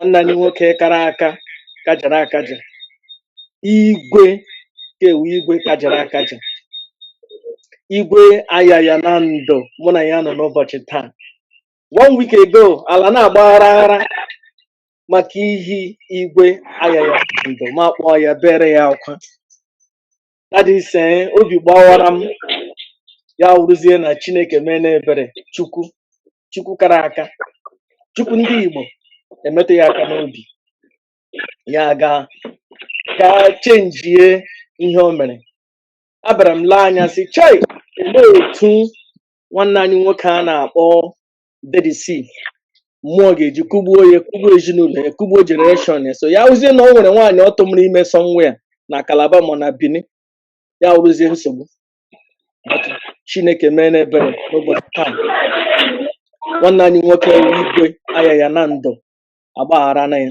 Nwanne anyị nwoke kara aka, kajara akaja, igwe kewu, igwe kajara akaja, igwe ayaya na ndụ. Mụ na ya nọ n'ụbọchị taa. One week ago, ala na-agba aghara aghara maka ihi igwe ayaya na ndụ. Ma kpọọ ya, bere ya akwa. That is, obi gbawara m. Ya wụrụzie na Chineke mee n'ebere, Chukwu, Chukwu kara aka, Chukwu ndị Igbo emetụ ya aka n'obi, ya gaa gaa chenjie ihe o mere. Abịara m lee anya sị, chei, olee otu nwanne anyị nwoke a na-akpọ Daddy C mmụọ ga-eji kụgbuo ya, kụgbuo ezinụlọ ya, kụgbuo generation ya? So ya wụzie na o nwere nwaanyị ọ tụmụrụ ime somewhere na Calabar ma na Benin, ya wụrụzie nsogbu. But Chineke mee n'ebere, n'ụbọchị taa, nwanne anyị nwoke wụ igwe ayaya na ndụ agbaghara na ya.